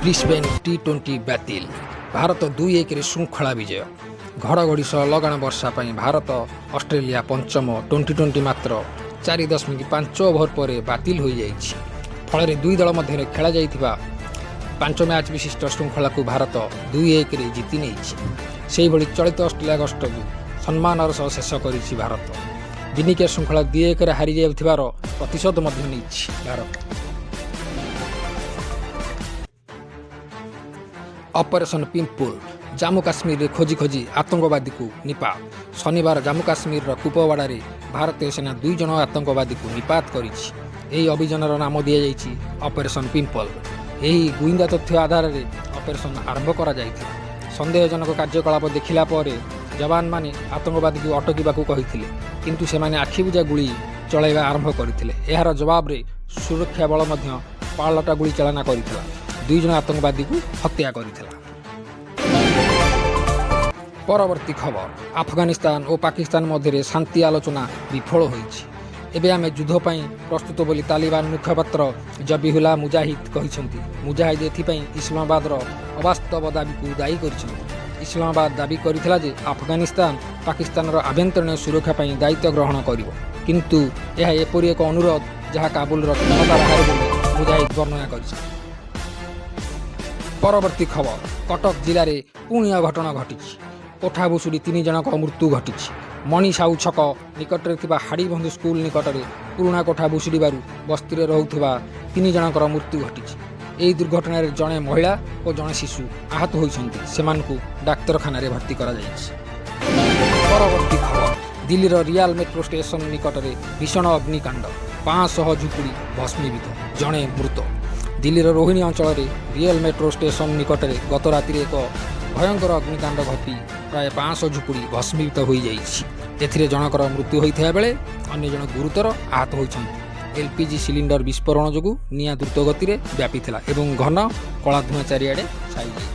Brisbane ଟି-20 ବାତିଲ। ଭାରତ 2-1ରେ ଶୃଙ୍ଖଳା ବିଜୟ। ଘଡ଼ଘଡ଼ି ସହ ଲଗାଣ ବର୍ଷା ପାଇଁ ଭାରତ ଅଷ୍ଟ୍ରେଲିଆ ପଞ୍ଚମ ଟ୍ୱେଣ୍ଟି-20 ମାତ୍ର 4.5 ଓଭର ପରେ ବାତିଲ ହୋଇଯାଇଛି। ଫଳରେ ଦୁଇ ଦଳ ମଧ୍ୟରେ ଖେଳାଯାଇଥିବା 5 ମ୍ୟାଚ୍ ବିଶିଷ୍ଟ ଶୃଙ୍ଖଳାକୁ ଭାରତ 2-1ରେ ଜିତି ନେଇଛି। ସେହିଭଳି ଚଳିତ ଅଷ୍ଟ୍ରେଲିଆ ଗସ୍ତକୁ ସମ୍ମାନର ସହ ଶେଷ କରିଛି ଭାରତ। ଦିନିକିଆ ଶୃଙ୍ଖଳା 2-1ରେ ହାରିଯାଇଥିବାର ପ୍ରତିଶୋଧ ମଧ୍ୟ ନେଇଛି ଭାରତ। ଅପରେସନ୍ ପିମ୍ପୁଲ, ଜାମ୍ମୁ କାଶ୍ମୀରରେ ଖୋଜି ଖୋଜି ଆତଙ୍କବାଦୀକୁ ନିପାତ। ଶନିବାର ଜାମ୍ମୁ କାଶ୍ମୀରର କୁପୱାଡ଼ାରେ ଭାରତୀୟ ସେନା ଦୁଇ ଜଣ ଆତଙ୍କବାଦୀକୁ ନିପାତ କରିଛି। ଏହି ଅଭିଯାନର ନାମ ଦିଆଯାଇଛି ଅପରେସନ୍ ପିମ୍ପଲ। ଏହି ଗୁଇନ୍ଦା ତଥ୍ୟ ଆଧାରରେ ଅପରେସନ୍ ଆରମ୍ଭ କରାଯାଇଥିଲା। ସନ୍ଦେହଜନକ କାର୍ଯ୍ୟକଳାପ ଦେଖିଲା ପରେ ଯବାନମାନେ ଆତଙ୍କବାଦୀକୁ ଅଟକିବାକୁ କହିଥିଲେ, କିନ୍ତୁ ସେମାନେ ଆଖିବୁଜା ଗୁଳି ଚଳାଇବା ଆରମ୍ଭ କରିଥିଲେ। ଏହାର ଜବାବରେ ସୁରକ୍ଷା ବଳ ମଧ୍ୟ ପାଲଟା ଗୁଳି ଚାଳନା କରିଥିଲା, ଦୁଇ ଜଣ ଆତଙ୍କବାଦୀକୁ ହତ୍ୟା କରିଥିଲା। ପରବର୍ତ୍ତୀ ଖବର, ଆଫଗାନିସ୍ତାନ ଓ ପାକିସ୍ତାନ ମଧ୍ୟରେ ଶାନ୍ତି ଆଲୋଚନା ବିଫଳ ହୋଇଛି। ଏବେ ଆମେ ଯୁଦ୍ଧ ପାଇଁ ପ୍ରସ୍ତୁତ ବୋଲି ତାଲିବାନ ମୁଖପାତ୍ର ଜବିହୁଲ୍ଲା ମୁଜାହିଦ କହିଛନ୍ତି। ମୁଜାହିଦ ଏଥିପାଇଁ ଇସଲାମାବାଦର ଅବାସ୍ତବ ଦାବିକୁ ଦାୟୀ କରିଛନ୍ତି। ଇସଲାମାବାଦ ଦାବି କରିଥିଲା ଯେ ଆଫଗାନିସ୍ତାନ ପାକିସ୍ତାନର ଆଭ୍ୟନ୍ତରୀଣ ସୁରକ୍ଷା ପାଇଁ ଦାୟିତ୍ୱ ଗ୍ରହଣ କରିବ, କିନ୍ତୁ ଏହା ଏପରି ଏକ ଅନୁରୋଧ ଯାହା କାବୁଲର କ୍ଷମତା ବାହାରେ ବୋଲି ମୁଜାହିଦ ବର୍ଣ୍ଣନା କରିଛନ୍ତି। ପରବର୍ତ୍ତୀ ଖବର, କଟକ ଜିଲ୍ଲାରେ ପୁଣି ଅଘଟଣ ଘଟିଛି। କୋଠା ଭୁଶୁଡ଼ି ତିନି ଜଣଙ୍କ ମୃତ୍ୟୁ ଘଟିଛି। ମଣି ସାହୁ ଛକ ନିକଟରେ ଥିବା ହାଡ଼ିବନ୍ଧୁ ସ୍କୁଲ ନିକଟରେ ପୁରୁଣା କୋଠା ଭୁଶୁଡ଼ିବାରୁ ବସ୍ତିରେ ରହୁଥିବା ତିନି ଜଣଙ୍କର ମୃତ୍ୟୁ ଘଟିଛି। ଏହି ଦୁର୍ଘଟଣାରେ ଜଣେ ମହିଳା ଓ ଜଣେ ଶିଶୁ ଆହତ ହୋଇଛନ୍ତି। ସେମାନଙ୍କୁ ଡାକ୍ତରଖାନାରେ ଭର୍ତ୍ତି କରାଯାଇଛି। ପରବର୍ତ୍ତୀ ଖବର, ଦିଲ୍ଲୀର ରିଆଲ ମେଟ୍ରୋ ଷ୍ଟେସନ ନିକଟରେ ଭୀଷଣ ଅଗ୍ନିକାଣ୍ଡ। 500 ଝୁପୁଡ଼ି ଭସ୍ମୀଭୂତ, ଜଣେ ମୃତ। ଦିଲ୍ଲୀର ରୋହିଣୀ ଅଞ୍ଚଳରେ ରିଏଲ ମେଟ୍ରୋ ଷ୍ଟେସନ ନିକଟରେ ଗତ ରାତିରେ ଏକ ଭୟଙ୍କର ଅଗ୍ନିକାଣ୍ଡ ଘଟି ପ୍ରାୟ 500 ଝୁପୁଡ଼ି ଭସ୍ମୀଭୂତ ହୋଇଯାଇଛି। ଏଥିରେ ଜଣକର ମୃତ୍ୟୁ ହୋଇଥିବା ବେଳେ ଅନ୍ୟ ଜଣେ ଗୁରୁତର ଆହତ ହୋଇଛନ୍ତି। ଏଲ୍ପିଜି ସିଲିଣ୍ଡର ବିସ୍ଫୋରଣ ଯୋଗୁଁ ନିଆଁ ଦ୍ରୁତ ଗତିରେ ବ୍ୟାପିଥିଲା ଏବଂ ଘନ କଳା ଧୂଆଁ ଚାରିଆଡ଼େ ଛାଇଯାଇଛି।